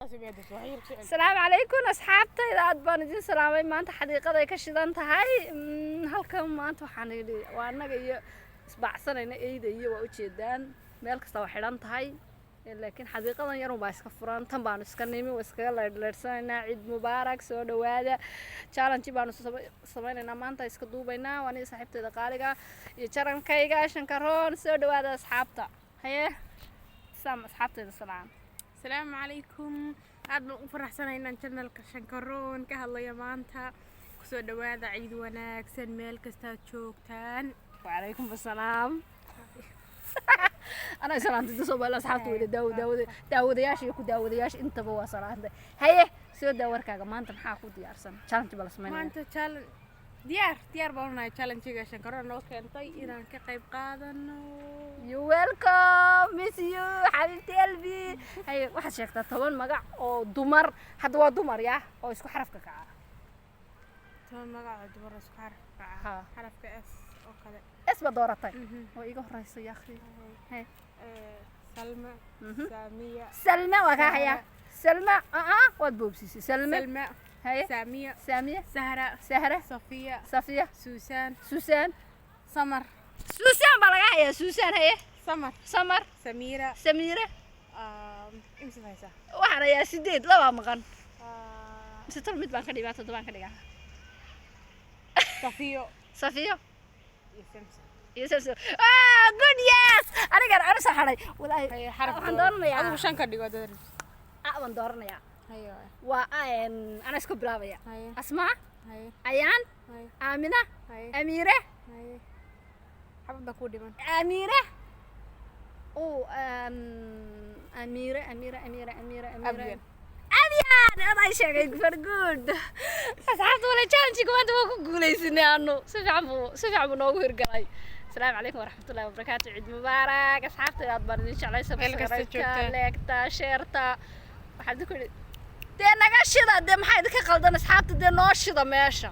Asalaamu calaykum asxaabtayda, aad baan idin salaamay. Maanta xadiiqada ay ka shidan tahay. Halkan maanta waxaan idhi waa annaga iyo isbaacsanayna eyda iyo waa ujeedaan, meel kasta waa xidhan tahay. Laakiin xadiiqadan yarun baa iska furan, tan baanu iska nimi, waa iskaga leydhleydhsanaynaa. Ciid mubaarak, soo dhawaada. Challenge baanu samaynaynaa maanta, iska duubaynaa, waa aniga, saaxiibtayda qaaliga iyo jarankayga Shankaroon. Soo dhawaada asxaabta. Haye sam, asxaabtayda salaam. Asalaamu calaykum, aad baan u faraxsanahay inaan channelka Shankaroon ka hadlayo maanta. Kusoo dhawaada, ciid wanaagsan meel kastaad joogtaan. وعليكم السلام. أنا salaantay Soomaali asxaabta wada daawo daawada daawadayaasha iyo ku daawadayaasha intaba waa salaantay. Haye, soo daa warkaaga. Maanta maxaa ku diyaarsan? Challenge baa la sameynaya. Maanta challenge diyaar diyaar baan unahay, challenge-ga Shankaroon noo keentay inaan ka qayb qaadano. You welcome, miss you, xabiibti qalbi. Haye, waxaad sheegtaa 10 magac oo dumar, hadda waa dumar ya, oo isku xarafka kaca. 10 magac oo dumar oo isku xarafka Ha. kaca, xarafka S oo kale. S ba dooratay oo iga horeysa ya akhi. Haye. Salma. Saamiya. Salma waa kaa hayaa. Salma aa waad boobsiisay Salma. Salma. Haye. Saamiya. Saamiya. Sahra. Sahra. Safiya. Safiya. Suusaan. Suusaan. Samar. Suusaan baa laga hayaa, Suusaan. Haye. Samar. Samar. Samiira. Samiira. Imisa haysaa? Waxaan hayaa sideed, labaa maqan. Mise tol mid baan ka dhigaa, toddobaan ka dhigaa. Safiyo. Safiyo. Iyo Samson. Iyo Samson. Ah, good, yes, anigan anusa hadhay walaahi. Haye, xaraf waxaan dooro. dooranayaa Adigu shan ka dhigo dad. A baan dooranayaa. Haye. Waa anaa isku bilaabaya. Haye. Asmaa. Haye. Ayaan. Haye. Aamina. Haye. Amiire. Haye, xabadda ku dhiman. Amiire, Amiire, Amiire, Amiire, Amiire, Amiire. Abyan. Abyan adaa sheegay. Very good. Asxaabta wala, challenge maanta waa ku guuleysanay aanu, si fiican buu noogu hirgalay. Asalaamu calaykum waraxmatullahi wabarakaatu, ciid mubaarak asxaabta, aad baan idin jeclay. Meel kasta Subscribe-ka, joogtaan. Like-ta, share-ta, waxaad idinku idhi dee naga shida. Dee maxaa idinka qaldan asxaabta? Dee noo shida meesha.